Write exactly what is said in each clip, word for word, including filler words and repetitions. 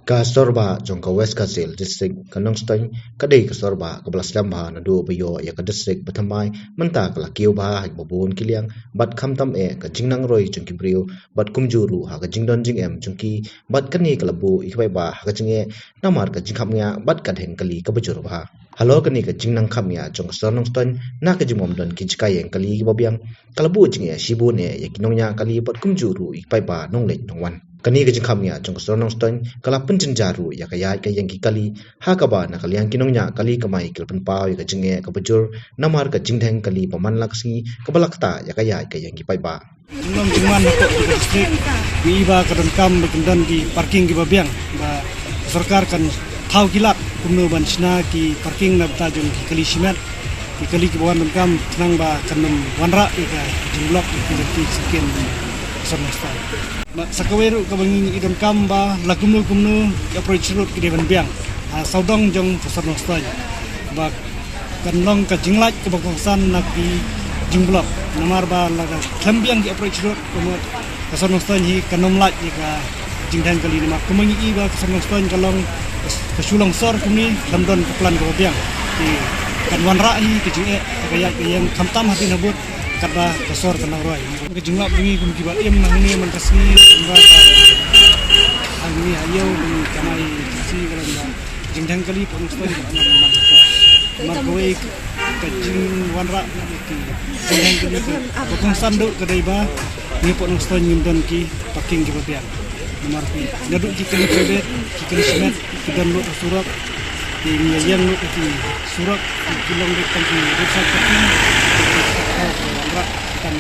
Ka sor bah jong ka West Khasi Hills District, ka Nongstoiñ, ka dei ka sor bah kaba la slem bha naduh ba ïoh ïa ka district ba thymmai. Mynta ka la kiew bha ha kiba bun ki liang, bad khamtam eh ka jingnang roi jong ki briew, bad kumjuh ruh ha ka jingdon jingem jong ki, bad kane ka la buh ïa ki paidbah ha ka jingeh namar ka jingkhapngiah bad ka dheng kali kaba jur bha. Halor kane ka jingnang khapngiah jong ka sor Nongstoiñ na ka jingbym don ki jaka ïeng kali kiba biang, ka la buh jingeh shibun eh ïa ki nongñiah kali bad kumjuh ruh ïa ki paidbah nongleit nongwan. Kane ka jingkhapngiah jong ka sor Nongstoiñ ka la pynjynjar ruh ïa ka ïaid ka ïeng ki kali, ha kaba na ka liang ki nongñiah kali kamai ki la pynpaw ïa ka jingeh kaba jur namar ka jingdheng kali ba man la ka sngi kaba la ktah ïa ka ïaid ka ïeng ki paidbah. Jingman hapoh ka district, ngi i ba ka donkam ba kin don ki parking kiba biang, ba sorkar kan thaw ki lad kumno ban shna ki parking na bynta jong ki kali shimet, ki kali kiba wan donkam, khnang ba kan ym wanrah ïa ka jingblock ïa ki jong ki sngewsih sor Nongstoiñ. Ba sa kawei ruh kaba ngi i donkam ba la kumno kumno ki approach road ki dei ban biang ha sawdong jong ka sor Nongstoiñ, ba kan long ka jinglait kaba kongsan na ki jingblock. Namar ba la ka khlem biang ki approach road, kumno ka sor Nongstoiñ hi kan ym lait ïa ka jingdheng kali, namar kumno ngi i ba ka sor Nongstoiñ ka long ka shu long sor kumne, khlem don ka plan kaba biang. Te kan wanrah hi ka jingeh ka ïaid ka ïeng khamtam hadien habud katba ka sor kan nang roi. Ka jinglap jong ngi kum kiba im hangne man ka sngi, kumba ka hangne ha ïew jong ngi kamai ka sngi ka long ba jingdheng kali hapoh Nongstoiñ ka long man ka sor. Namar kawei ka jingwanrah ïa ki jingdheng kali ka kongsan duh ka dei ba ngi hapoh Nongstoiñ ngim don ki parking kiba biang. Namar ki naduh ki kali private, ki kali shimet, ki don lut ha surok, ki ïeng lut ha ki surok, ki long lut tang ki roadside parking, ki wanrah tang.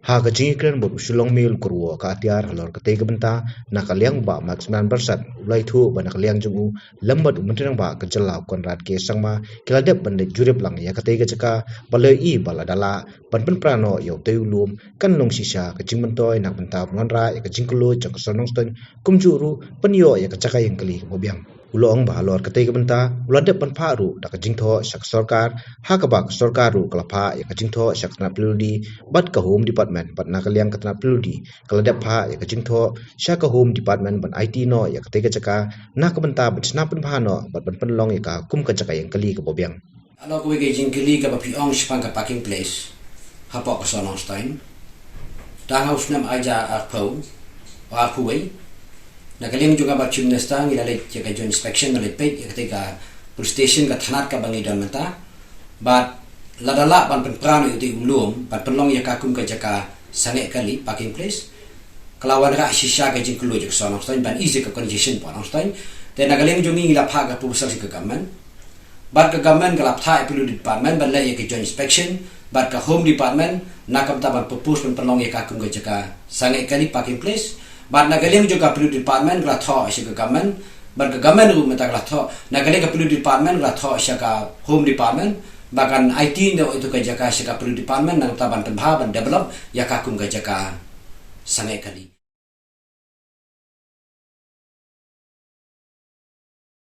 Ha ka jingïakren bad u Shillong Mail, u kyrwoh ka atiar halor katei ka bynta na ka liang u Bah Maxman Byrsat, u la ïathuh ba na ka liang jong u lem bad u Myntri Rangbah ka jylla u Conrad K Sangma ki la dep ban leit jurip lang ïa katei ka jaka, ba la ïohi ba lada lah ban pynpra noh ïa utei u lum kan long shisha ka jingmyntoi na ka bynta ban wanrah ïa ka jingkylluid jong ka sor Nongstoiñ, kumjuh ruh ban ïoh ïa ka jaka ïeng kali kaba biang. U la ong ba halor katei ka bynta u la dep ban phah ruh da ka jingthoh sha ka sorkar, ha kaba ka sorkar ruh ka la phah ïa ka jingthoh sha ka tnat P W D bad ka Home Department, bad na ka liang ka tnat P W D ka la dep phah ïa ka jingthoh sha ka Home Department ban aiti noh ïa katei ka jaka na ka bynta ban shna pynbha noh bad ban pynlong ïa ka kum ka jaka ïeng kali kaba biang. Halor kawei ka jingkylli kaba phi ong shaphang ka parking place hapoh ka sor Nongstoiñ, tang ha u snem ar hajar arphew, arphew wei, na ka liang jong ka Bah Chief Minister ngi la leit ïa ka joint inspection, la leit peit ïa katei ka police station, ka thanat kaba ngi don mynta. Bad lada lah ban pynpra noh ïa utei u lum ban pynlong ïa ka kum ka jaka sangeh kali, parking place, ka la wanrah shisha ka jingkylluid jong ka sor Nongstoiñ, ban ease ïa ka congestion hapoh Nongstoiñ. Te na ka liang jong ngi, ngi la phah ka proposal sha ka government. Bad ka government ka la phah ïa ka P W D department ban leit ïa ka joint inspection bad ka Home Department na ka bynta ban propose ban pynlong ïa ka kum ka jaka sangeh kali, parking place. Bad na ka liang jong ka P W D department ka la thoh sha ka government, bad ka government ruh mynta ka la thoh, na ka liang ka P W D department ka la thoh sha ka Home Department ba kan aiti noh ïa utei ka jaka sha ka P W D department na ka bynta ban pynbha, ban develop ïa ka kum ka jaka sangeh kali.